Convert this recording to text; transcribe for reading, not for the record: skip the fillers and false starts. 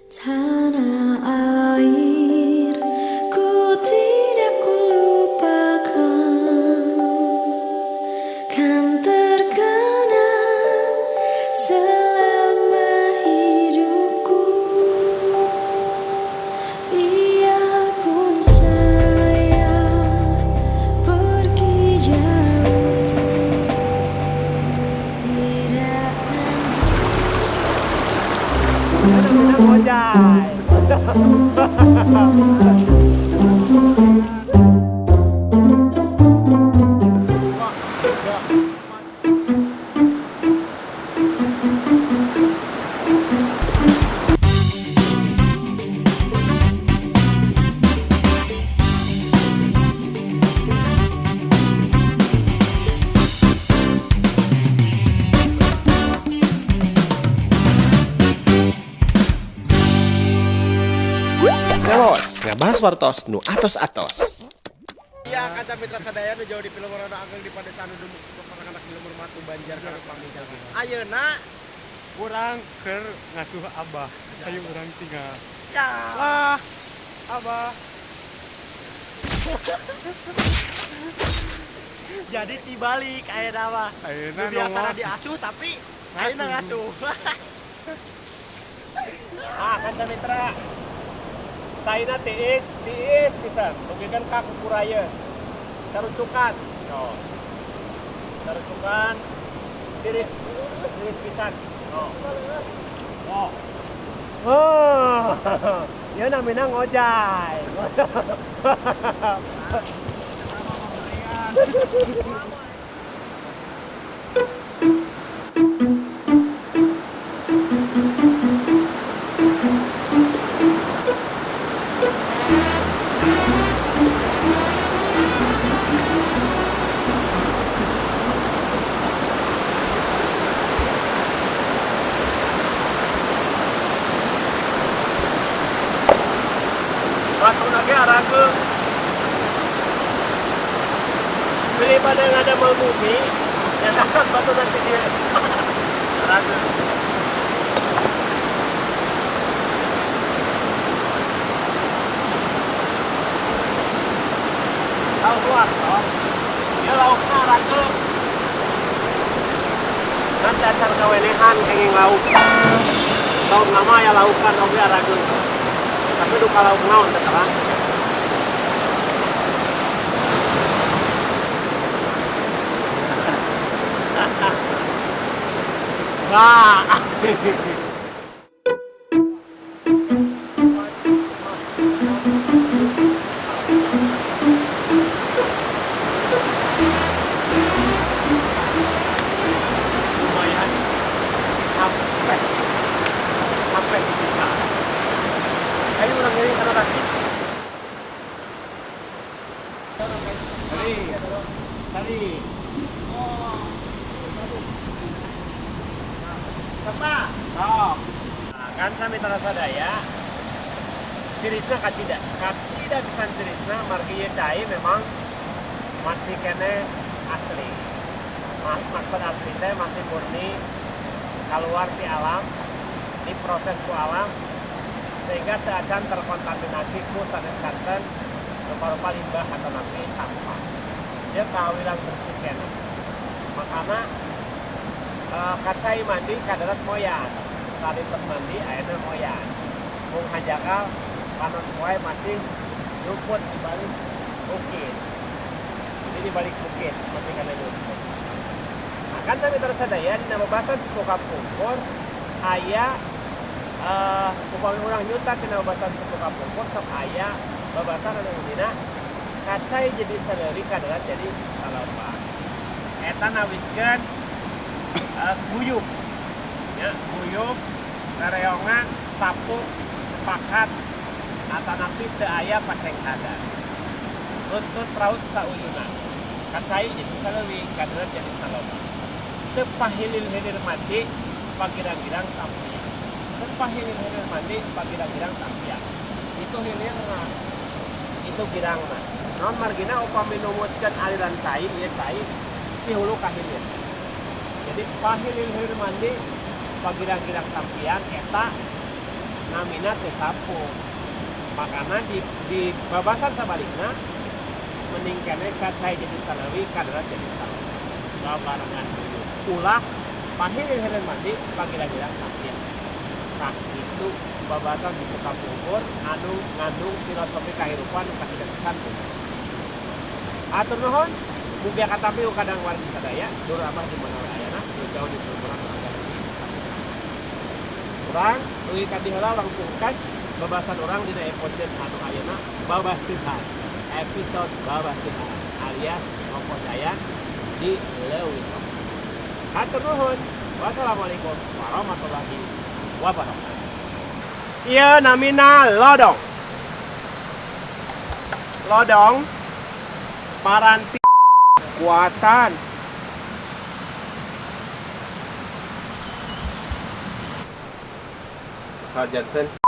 Tanah air ku tidak kulupakan, kan terkenang selama hidupku. Biarpun saya pergi jauh, tidak akan. Menang ngojay. Ngawas, ngabahas wartos nu atos-atos. Ya, kanca mitra sadaya nu jauh di film Rono Ageng di Padesaan nu anak di Lemur Matu Banjar kana Pamijahan. Ayeuna Urang keur ngasuh abah. Ayo urang tinggal. Ya. Wah, abah. Jadi tibalik ayeuna mah. Ayeuna Nu biasana nongol. Diasuh tapi ayeuna ngasuh. Ah, kanca mitra. Caina tiis, tiis pisan. Dugikeun ka kukurayeun. Tarucukan. No. Tarucukan. Tiris, tiris pisan. No. Oh. Oh. Ieu namina ngojay. Batuna ge arageung. Pilih pada ngadamel bumi, nyandakan batu nanti dia. Arageung. Tahu keluar, toh. Dia laukna arageung. Nanti acar kawenehan kenging lauk. Saur nama ya laukan oge arageung. Tapi duka lauk naon teh terang. Wah. Lumayan capek. Capek bisa. Ayo urang ngiring kana rakit. Tadi, tadi. Bapak. Sok. Nah, kan sami mitra sadaya. Tirisna kacida. Kacida pisan tirisna margi ieu cai memang masih keneh asli. Maksud asli teh masih murni keluar di alam, diproses ku alam sehingga teu acan terkontaminasi ku sanes kanten rupa-rupa limbah atau napi sampah. Dia kawilang bersih keneh. Makana kacai mandi kadarat moyan. Tadi tos mandi ayeuna moyan. Mung hanjakal panon poe masih rumput di balik bukit. Jadi di balik bukit masih kana rumput. Nah, kan sami sadaya dina bebasan sepuh kapungkur aya upami urang nyuta tina bebasan sepuh kapungkur sok aya babasan anu dina kacai jadi saleuri kadarat jadi salopa. Eta nawiskeun guyub. Ya, guyub rereongan sapu sepakat atanapi teu aya pacengkadan. Runtut raut sauyunan. Kacai jadi saleuwi kadarat jadi salopa. Teu pahilil-hilir mandi pagirang-girang tampian. Teu pahilil-hilir mandi pagirang-girang tampian. Itu hilirna. Itu girangna. Naon margina upami numutkeun aliran cai ieu cai ti hulu ka hilir. Jadi pahilil-hilir mandi pagirang-girang tampian eta Namina teu sapuh. Makana di babasan sabalikna mending keneh ka cai jadi saleuwi ka darat jadi saleuwi. Babarengan dulu. Ulah pahirin-hirin mandi pagila-gila sakit. Tah itu babasan buku kapungkur anu ngandung filosofi kahirupan nu kacida pisan. Atur nuhun, mugia katampi ku kadang wargi sadaya, dulur abah di mana we ayana, nu jauh di lumuran nu agak di urang leuwih ka heula urang pungkas babasan urang dina episode anu ayeuna babasihan. Episode babasihan alias ngokodayan di Leuwi Tongkoh. Hatur nuhun. Wassalamualaikum warahmatullahi wabarakatuh. Ieu namina lodong. Lodong paranti kuatan. Asal janten.